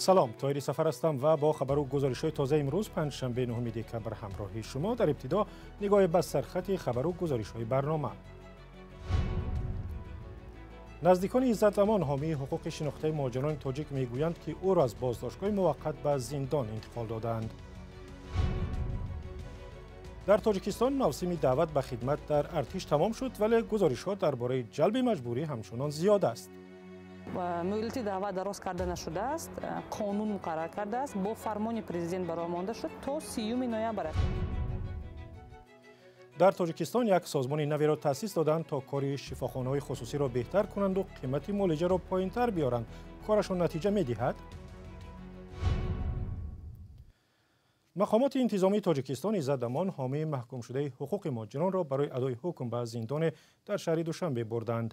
Салом, Тоҳири Сафар ҳастам ва бо хабару гузоришҳои тозаи имрӯз панҷшанбе 9 декабр ҳамроҳи шумо. Дар ибтидо нигоҳе ба сархати хабару гузоришҳои барнома. Наздикони Иззат Амон, ҳомии ҳуқуқи шинохтаи муҳоҷирони тоҷик, мегӯянд, ки ӯро аз боздоштгоҳи муваққат ба зиндон интиқол додаанд. Дар Тоҷикистон мавсими даъват ба хидмат дар артиш тамом шуд, вале гузоришҳо дар бораи ҷалби маҷбурӣ ҳамчунон зиёд аст. Муҳлати даъват дароз карда нашудааст, қонун муқаррар кардааст, бо фармони президент барои монда шуд то 30 ноябр. Дар Тоҷикистон як созмони наверо таъсис доданд, то кори шифохонаҳои хусусиро беҳтар кунанду қимати муолиҷаро поинтар биёранд. Корашон натиҷа медиҳад? Мақомоти интизомии Тоҷикистон Иззат Амон, ҳомии маҳкумшудаи ҳуқуқи муҳоҷиронро барои адои ҳукм ба зиндоне дар шаҳри Душанбе бурданд.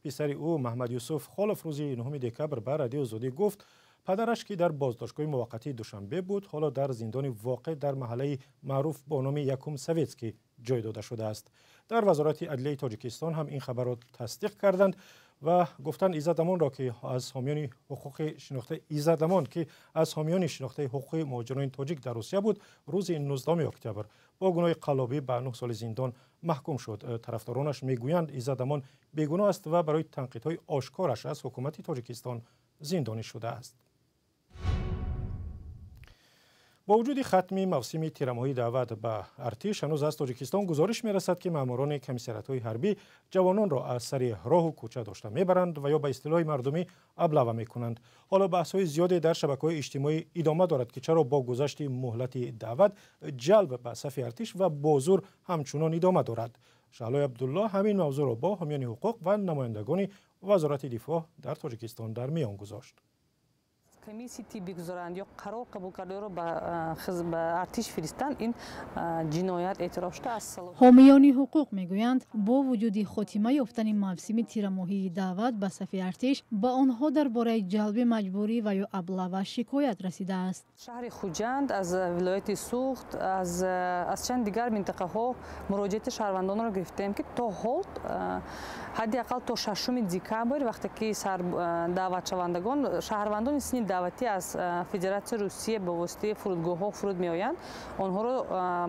Писари ӯ Маҳмад Юсуф Холов рӯзи 9 декабр ба Радиои Озодӣ гуфт, падараш, ки дар боздоштгоҳи муваққатии Душанбе буд, ҳоло дар зиндони воқеъ дар маҳаллаи маъруф бо номи Якум Советский ҷой дода шудааст. Дар Вазорати адлияи Тоҷикистон ҳам ин хабарро тасдиқ карданд ва гуфтанд, Иззат Амонро, ки аз ҳомиёни ҳуқуқи шинохтаи Иззат Амон, ки аз ҳомиёни шинохтаи ҳуқуқи муҳоҷирони тоҷик дар Русия буд, рӯзи 19 октябр бо гуноҳи қаллобӣ ба 9 соли зиндон маҳкум шуд. Тарафдоронаш мегӯянд, Иззат Амон бегуноҳ аст ва барои танқидҳои ошкораш аз ҳукумати Тоҷикистон зиндонӣ шудааст. Бо вуҷуди хатми мавсими тирамоҳии даъват ба артиш, ҳанӯз аз Тоҷикистон гузориш мерасад, ки маъмурони комиссариятҳои ҳарбӣ ҷавононро аз сари роҳу кӯча дошта мебаранд ва ё ба истилоҳи мардумӣ аблава мекунанд. Ҳоло баҳсҳои зиёде дар шабакаҳои иҷтимоӣ идома дорад, ки чаро бо гузашти муҳлати даъват ҷалб ба сафи артиш ва бо зур ҳамчунон идома дорад. Шаҳлои Абдулло ҳамин мавзӯъро бо ҳомиёни ҳуқуқ ва намояндагони Вазорати дифоъ дар Тоҷикистон дар миён гузошт. Комиссияи тиббӣ гузоранд ё қарор қабул кардаро ба артиш фиристанд, ин ҷиноят эътироф шудааст. Ҳомиёни ҳуқуқ мегӯянд, бо вуҷуди хотима ёфтани мавсими тирамоҳии даъват ба сафи артиш, ба онҳо дар бораи ҷалби маҷбурӣ ва ё аблава шикоят расидааст. Шаҳри Хуҷанд, аз вилояти Суғд, аз чанд дигар минтақаҳо муроҷиати шаҳрвандонро гирифтем, ки то ҳол ҳадди ақал то 6 декабр, вақте ки даъватшавандагон шаҳрвандони синни даъватӣ аз Федератсияи Русия ба воситаи фурудгоҳҳо фуруд меоянд, онҳоро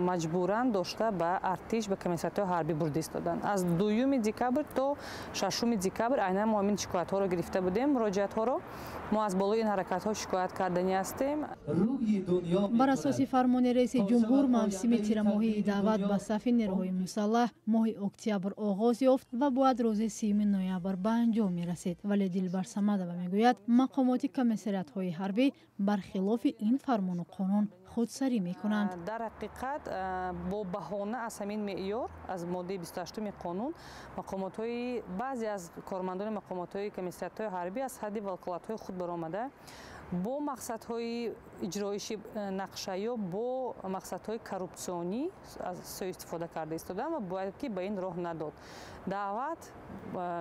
маҷбуран дошта ба артиш, ба комиссариятҳои ҳарбӣ бурда истоданд. Аз 2 декабр то 6 декабр айнан мо ҳамин шикоятҳоро гирифта будем, муроҷиатҳоро. Мо аз болои ин ҳаракатҳо шикоят карданӣ ҳастем. Бар асоси фармони раиси ҷумҳур, мавсими тирамоҳии даъват ба сафи нерӯҳои мусаллаҳ моҳи октябр оғоз ёфт ва бояд рӯзи 30 ноябр ба анҷом мерасид. Вале Дилбар Самадова мегӯяд, мақомоти комиссариятҳои ҳарбӣ бархилофи ин фармону қонун худсарӣ мекунанд. Дар ҳақиқат бо баҳона аз ҳамин меъёр, аз моддаи 28 қонун, мақомотҳои баъзе аз кормандони мақомотҳои комиссариятҳои ҳарбӣ аз ҳадди ваколатҳои худ баромада бо мақсадҳои иҷроиши нақша ё бо мақсадҳои коррупсионӣ суистифода карда истоданд ва бояд ки ба ин роҳ надод. Даъват,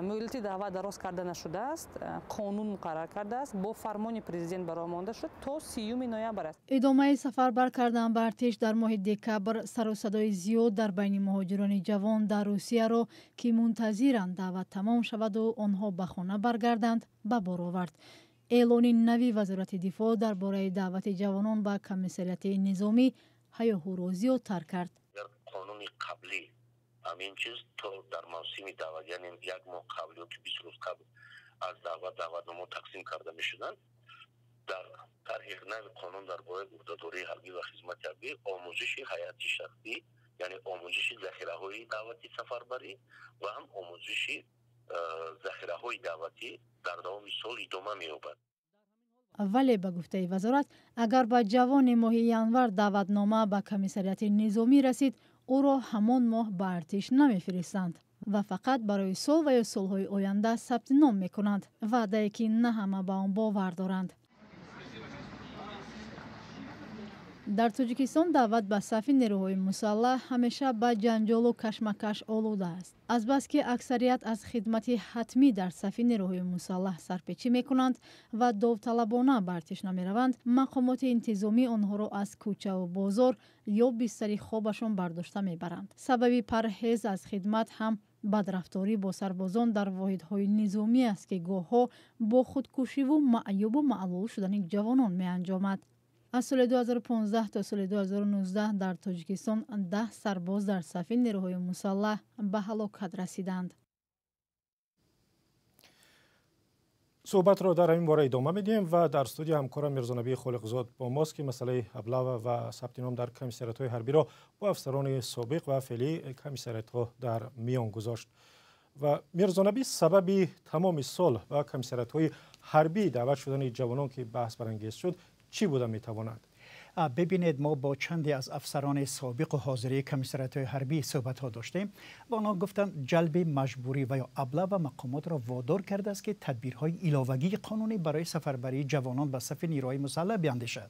муҳлати даъват дароз карда нашудааст, қонун муқаррар кардааст, бо фармони президент барои монда шуд то 30 ноябр аст. Идомаи сафарбар кардан ба артиш дар моҳи декабр сару садои зиёд дар байни муҳоҷирони ҷавон дар Русияро, ки мунтазиранд даъват тамом шаваду онҳо ба хона баргарданд, ба бор овард. Эълони нави Вазорати дифоъ дар бораи даъвати ҷавонон ба комиссариати низомӣ ҳаёҳуро зиёдтар кард. Дар қонуни қаблӣ ҳамин чиз то дар мавсими даъват, яъне як моҳ қабл ё ки 20 рӯз қабл аз даъват даъватнома тақсим карда мешуданд. Дар тарҳи нави қонун дар бораи ӯҳдадории ҳарбӣ ва хизмати ҳарбӣ омӯзиши ҳайати шахсӣ, яъне омӯзиши захираҳои даъвати сафарбарӣ ва ҳам омӯзиши захираҳои даъватӣ дар давоми сол идома меёбад. Вале ба гуфтаи вазорат, агар ба ҷавони моҳи январ даъватнома ба комиссариати низомӣ расид, ӯро ҳамон моҳ ба артиш намефиристанд ва фақат барои сол ва ё солҳои оянда сабти ном мекунанд, ваъдае ки на ҳама ба он бовар доранд. Дар Тоҷикистон даъват ба сафи нерӯҳои мусаллаҳ ҳамеша ба ҷанҷолу кашмакаш олуда аст. Азбаски аксарият аз хидмати ҳатмӣ дар сафи нерӯҳои мусаллаҳ сарпечӣ мекунанд ва довталабона ба артиш намераванд, мақомоти интизомӣ онҳоро аз кӯчаву бозор ё бистари хобашон бардошта мебаранд. Сабаби парҳез аз хидмат ҳам Бадрафторӣ бо сарбозон дар воҳидҳои низомӣ аст, ки гоҳҳо бо худкушиву маъюбу маълул шудани ҷавонон меанҷомад. Аз соли 2015 то соли 2019 дар Тоҷикистон 10 сарбоз дар сафи нерӯҳои мусаллаҳ ба ҳалокат расиданд. Суҳбатро дар ҳамин бора идома медиҳем ва дар студия ҳамкорам Мирзонабии Холиқзод бо мост, ки масъалаи аблава ва сабти ном дар комиссариятҳои ҳарбиро бо афсарони собиқ ва феълии комиссариятҳо дар миён гузошт. Ва Мирзонабӣ, сабаби тамоми сол ба комиссариятҳои ҳарбӣ даъват шудани ҷавонон, ки баҳс барангез шуд, чӣ буда метавонад? Бибинед, мо бо чанде аз афсарони собиқу ҳозирии комиссариятҳои ҳарбӣ суҳбатҳо доштем ва онҳо гуфтанд, ҷалби маҷбурӣ ва ё аблава мақомотро водор кардааст, ки тадбирҳои иловагии қонунӣ барои сафарбарии ҷавонон ба сафи нерӯҳои мусаллаҳ биандешад.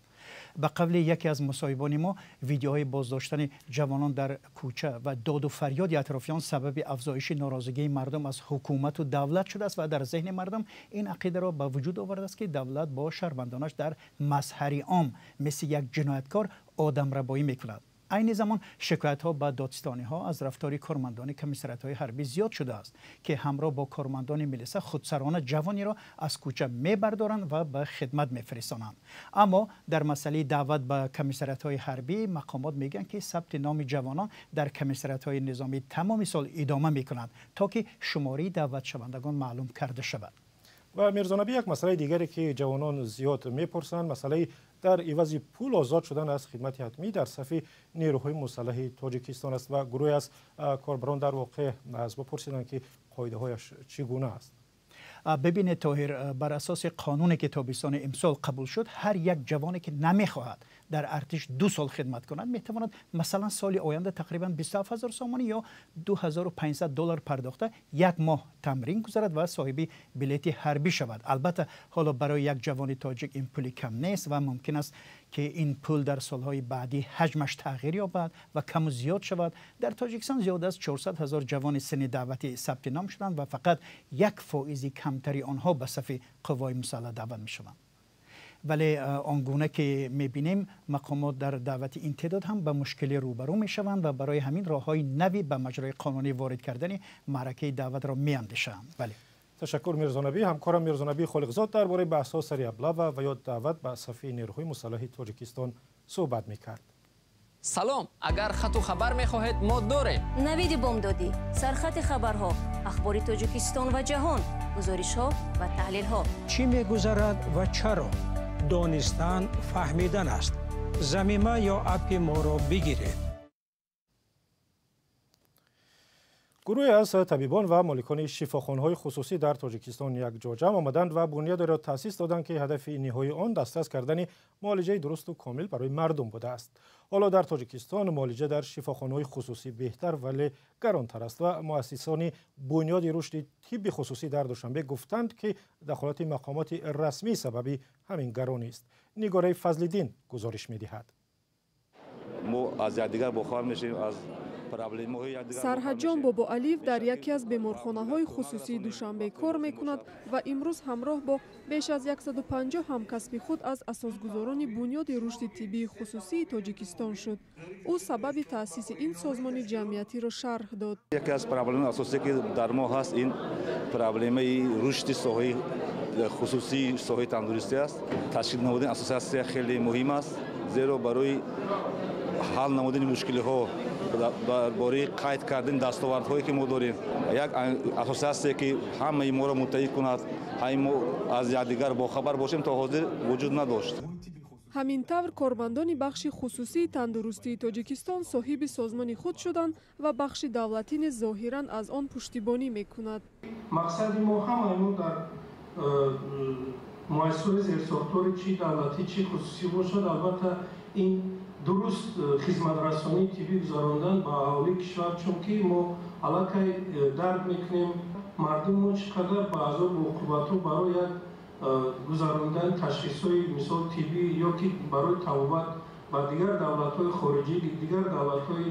Ба қавли яке аз мусоҳибони мо, видеоҳои боздоштани ҷавонон дар кӯча ва доду фарёди атрофиён сабаби афзоиши норозигии мардум аз ҳукумату давлат шудааст ва дар зеҳни мардум ин ақидаро ба вуҷуд овардааст, ки давлат бо шаҳрвандонаш дар мазҳари ом мисли як ҷинояткор одамрабоӣ мекунад. Айни замон шикоятҳо ба додситониҳо аз рафтори кормандони комиссариятҳои ҳарбӣ зиёд шудааст, ки ҳамроҳ бо кормандони милиса худсарона ҷавониро аз кӯча мебардоранд ва ба хидмат мефиристонанд. Аммо дар масъалаи даъват ба комиссариятҳои ҳарбӣ мақомот мегӯянд, ки сабти номи ҷавонон дар комиссариятҳои низомӣ тамоми сол идома мекунад, то ки шумораи даъватшавандагон маълум карда шавад. Ва Мирзонабӣ, як масъалаи дигаре, ки ҷавонон зиёд мепурсанд, масъалаи дар ивази пул озод шудан аз хидмати ҳатмӣ дар сафи нерӯҳои мусаллаҳи Тоҷикистон аст ва гурӯҳе аз корбарон дар воқеъ аз мо пурсиданд, ки қоидаҳояш чӣ гуна аст. Бибинед Тоҳир, бар асоси қонуне, ки тобистони имсол қабул шуд, ҳар як ҷавоне, ки намехоҳад дар артиш 2 сол хидмат кунад, метавонад масалан соли оянда тақрибан 27 000 сомонӣ ё 2500 доллар пардохта як моҳ тамрин гузарад ва соҳиби билети ҳарбӣ шавад. Албатта, ҳоло барои як ҷавони тоҷик ин пули кам нест ва мумкин аст, ки ин пул дар солҳои баъдӣ ҳаҷмаш тағйир ёбад ва каму зиёд шавад. Дар Тоҷикистон зиёд аз 400 000 ҷавони синни даъватӣ сабти ном шуданд ва фақат 1% камтари онҳо ба сафи қувваҳои мусаллаҳ даъват мешаванд. Вале он гуна ки мебинем, мақомот дар даъвати ин теъдод ҳам ба мушкилӣ рӯбарӯ мешаванд ва барои ҳамин роҳҳои нави ба маҷрои қонунӣ ворид кардани маъракаи даъватро меандешанд. Бале. Ташаккур Мирзонабӣ. Ҳамкорам Мирзонабӣ Холиқзод дар бораи баҳсҳо сари аблава ва ё даъват ба сафи нерӯҳои мусаллаҳи Тоҷикистон суҳбат мекард. Салом, агар хату хабар мехоҳед, мо дорем. Навиди бомдодӣ, сархати хабарҳо, ахбори Тоҷикистон ва ҷаҳон, гузоришҳо ва таҳлилҳо. Чӣ мегузарад ва чаро? Донистан фаҳмидан аст. Замима ё аппи моро бигиред. Гурӯҳе аз табибон ва моликони шифохонаҳои хусусӣ дар Тоҷикистон якҷо ҷамъ омаданд ва бунёдеро таъсис доданд, ки ҳадафи ниҳоии он дастрас кардани муолиҷаи дурусту комил барои мардум будааст. Ҳоло дар Тоҷикистон муолиҷа дар шифохонаҳои хусусӣ беҳтар, вале гаронтар аст ва муассисони бунёди рушди тибби хусусӣ дар Душанбе гуфтанд, ки дахолати мақомоти расмӣ сабаби ҳамин гаронист. Нигораи Фазлиддин гузориш медиҳад. Мо аз якдигар бохабар мешавем, аз Сарҳаҷон Бобоалиев дар яке аз беморхонаҳои хусусии Душанбе кор мекунад ва имрӯз ҳамроҳ бо беш аз 150 ҳамкасби худ аз асосгузорони бунёди рушди тиббии хусусии Тоҷикистон шуд. Ӯ сабаби таъсиси ин созмони ҷамъиятиро шарҳ дод. Яке аз проблемаи асосие, ки дар мо ҳаст, ин проблемаи рушди соҳаи хусусии соҳаи тандурустӣ аст. Ташкил намудани ассотсиатсия хеле муҳим аст, зеро барои ҳал намудани мушкилиҳо, дар бораи қайд кардани дастовардҳое, ки мо дорем, як ассотсиатсие, ки ҳамаи моро муттаҳид кунад, ҳамаи мо аз якдигар бохабар бошем, то ҳозир вуҷуд надошт. Ҳамин тавр кормандони бахши хусусии тандурустии Тоҷикистон соҳиби созмони худ шуданд ва бахши давлатӣ низ зоҳиран аз он пуштибонӣ мекунад. Мақсади мо ҳамаи мо дар муассисаҳои зерсохтори чӣ давлатӣ, чӣ хусусӣ бошад, албатта ин дуруст хизматрасонии тиббӣ гузарондан ба аҳолии кишвар, чунки мо аллакай дарк мекунем мардум мо чӣ қадар ба азобу уқубатҳо барои як гузарондани ташхисҳои мисол тиббӣ ё ки барои табобат ба дигар давлатҳои хориҷӣ, дигар давлатҳои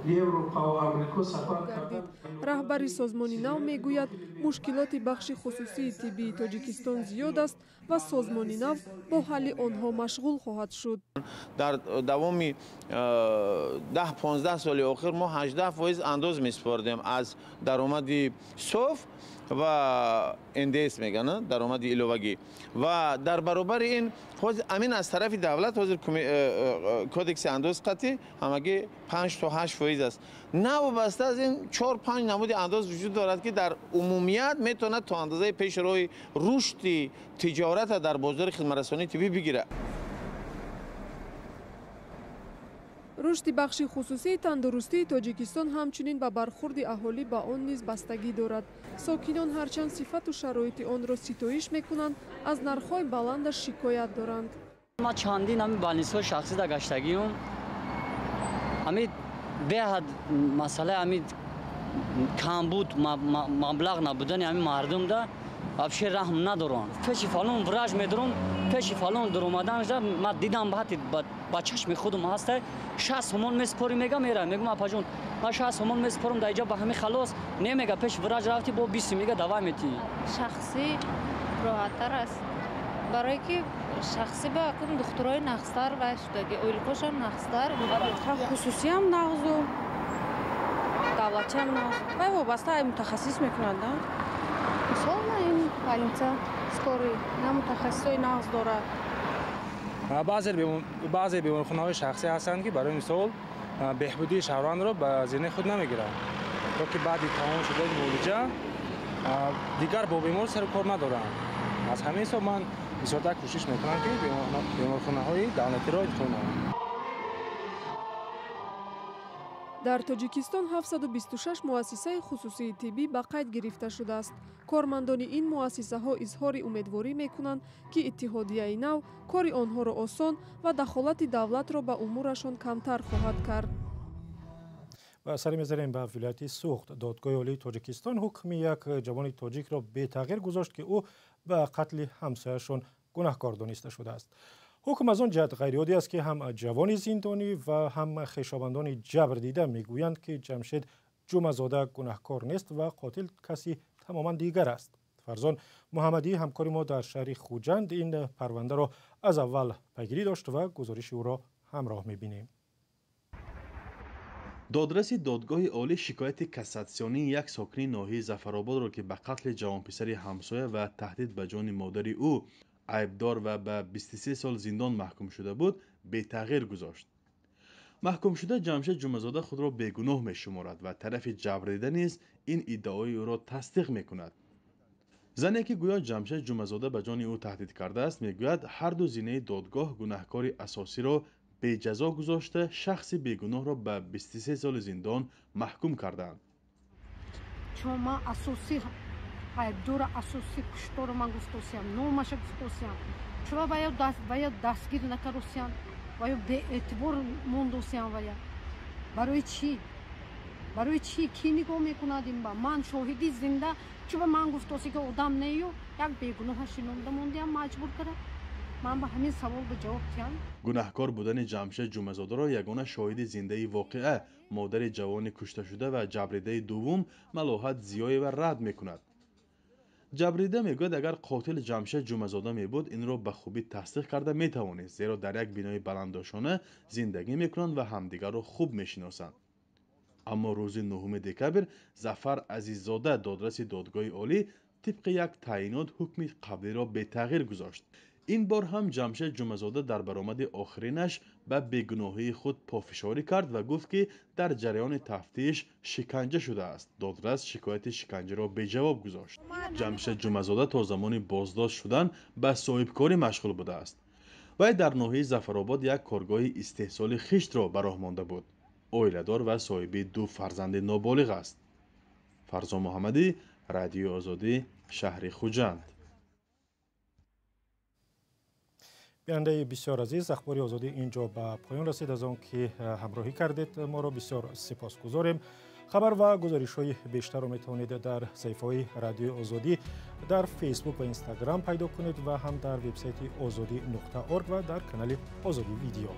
Европа ва Амрико сафар карданд. Раҳбари созмони нав мегӯяд, мушкилоти бахши хусусии тиббии Тоҷикистон зиёд аст ва созмони нав бо ҳалли онҳо машғул хоҳад шуд. Дар давоми 10-15 соли охир мо 18% андоз месупордем аз даромади соф ва НДС мегӯянд, даромади иловагӣ. Ва дар баробари ин амин аз тарафи давлат ҳозир кодекси андоз қатъӣ ҳамагӣ 5 то 8% аст. Новобаста аз ин 4-5 намуди андоз вуҷуд дорад, ки дар умумият метавонад то андозаи пеши роҳи рушди тиҷората дар бозори хизматрасонии тиббӣ бигирад. Рушди бахши хусусии тандурустии Тоҷикистон ҳамчунин ба бархурди аҳолӣ ба он низ бастагӣ дорад. Сокинон ҳарчанд сифату шароити онро ситоиш мекунанд, аз нархҳои баландаш шикоят доранд. Ма чандин ҳами больницаҳои шахсӣ да гаштагиюм, ҳами беҳад масъалаи ҳами камбуд маблағ набудани ҳами мардумда вообще раҳм надоранд. Пеши фалон врач медурам, пеши фалон дуромаданашда ман дидам, ҳатти ба чашми худам ҳаста, 60 сомон месупорӣ, мега мера, мегум апаҷон, ман 60 сомон месупорам, дар иҷа ба ҳами халос не, мега пеш врач рафти бо 20 мега давай метӣ. Шахсӣ роҳаттар аст, барое ки шахсӣ ба кун духтурои нағзтар ва шудаги ойликошам нағзтар. Хусусиам нағзу давлатиам нағз, вай вобаста мутахассис мекунад. Мисол, ин больница скорый на мутахассисои нағз дорад. Баъзе беморхонаҳои шахсӣ ҳастанд, ки барои мисол беҳбудии шаҳрвандро ба зинаи худ намегиранд, то ки баъди тамом шудани муолиҷа дигар бо бемор сару кор надоранд. Аз ҳамин ҳисоб ман бисёртар кӯшиш мекунам, ки беморхонаҳои давлатиро интихоб намоям. Дар Тоҷикистон 726 муассисаи хусусии тиббӣ ба қайд гирифта шудааст. Кормандони ин муассисаҳо изҳори умедворӣ мекунанд, ки иттиҳодияи нав кори онҳоро осон ва дахолати давлатро ба умурашон камтар хоҳад кард. Ва сари мезанем ба вилояти Суғд. Додгоҳи олии Тоҷикистон ҳукми як ҷавони тоҷикро бетағйир гузошт, ки ӯ ба қатли ҳамсояшон гунаҳкор дониста шудааст. Ҳукм аз он ҷиҳат ғайриоддӣ аст, ки ҳам ҷавони зиндонӣ ва ҳам хешовандони ҷабрдида мегӯянд, ки Ҷамшед Ҷумъазода гунаҳкор нест ва қотил каси тамоман дигар аст. Фарзон Муҳаммадӣ, ҳамкори мо дар шаҳри Хуҷанд, ин парвандаро аз аввал пайгирӣ дошт ва гузориши ӯро ҳамроҳ мебинем. Додраси додгоҳи олӣ шикояти кассатсионии як сокини ноҳияи Зафарободро, ки ба қатли ҷавонписари ҳамсоя ва таҳдид ба ҷони модари ӯ айбдор ва ба 23 сол зиндон маҳкум шуда буд, бетағйир гузошт. Маҳкумшуда Ҷамшед Ҷумъазода худро бегуноҳ мешуморад ва тарафи ҷабрдида низ ин иддаои ӯро тасдиқ мекунад. Зане, ки гӯё Ҷамшед Ҷумъазода ба ҷони ӯ таҳдид кардааст, мегӯяд ҳар ду зинаи додгоҳ гунаҳкори асосиро беҷазо гузошта, шахси бегуноҳро ба 23 соли зиндон маҳкум кардаанд. Чун ман асосӣ айбдора, асосӣ кушторо ман гуфтосиям, номаша гуфтосиям, чура вая дастгир накаросиям, вая беэътибор мондосиям. Вая барои чӣ? Барои чӣ? Кӣ нигоҳ мекунад ин ба ман? Шоҳиди зинда чуба ман гуфтоси, ки одам нею як бегуноҳа шинонда мондиям, маҷбур кара. Ман ба ҳамин савол ба ҷавоб диҳам. Гунаҳкор будани Ҷамшед Ҷумъазодаро ягона шоҳиди зиндаи воқеа, модари ҷавони кушташуда ва ҷабридаи дуввум Малоҳат Зиёева рад мекунад. Ҷабрида мегӯяд, агар қотил Ҷамшед Ҷумъазода мебуд, инро ба хубӣ тасдиқ карда метавонист, зеро дар як бинои баландошона зиндагӣ мекунанд ва ҳамдигарро хуб мешиносанд. Аммо рӯзи 9 декабр Зафар Азиззода, додраси додгоҳи олӣ, тибқи як таъйинот ҳукми қаблиро бетағйир гузошт. Ин бор ҳам Ҷамшед Ҷумъазода дар баромади охиринаш ба бегуноҳии худ пофишорӣ кард ва гуфт, ки дар ҷараёни тафтиш шиканҷа шудааст. Додрас шикояти шиканҷаро беҷавоб гузошт. Ҷамшед Ҷумъазода то замони боздошт шудан ба соҳибкорӣ машғул будааст. Вай дар ноҳияи Зафаробод як коргоҳи истеҳсоли хиштро ба роҳ монда буд. Оиладор ва соҳиби ду фарзанди ноболиғ аст. Фарзон Муҳаммадӣ, Радиои Озодӣ, шаҳри Хуҷанд. Бинандаи бисёр азиз, Ахбори Озодӣ инҷо ба поён расид. Аз он ки ҳамроҳӣ кардед, моро бисёр сипосгузорем. Хабар ва гузоришҳои бештарро метавонед дар саҳифаҳои Радиои Озодӣ дар Фейсбук ва Инстаграм пайдо кунед ва ҳам дар вебсайти озодӣ.орг ва дар канали Озодӣ Видео.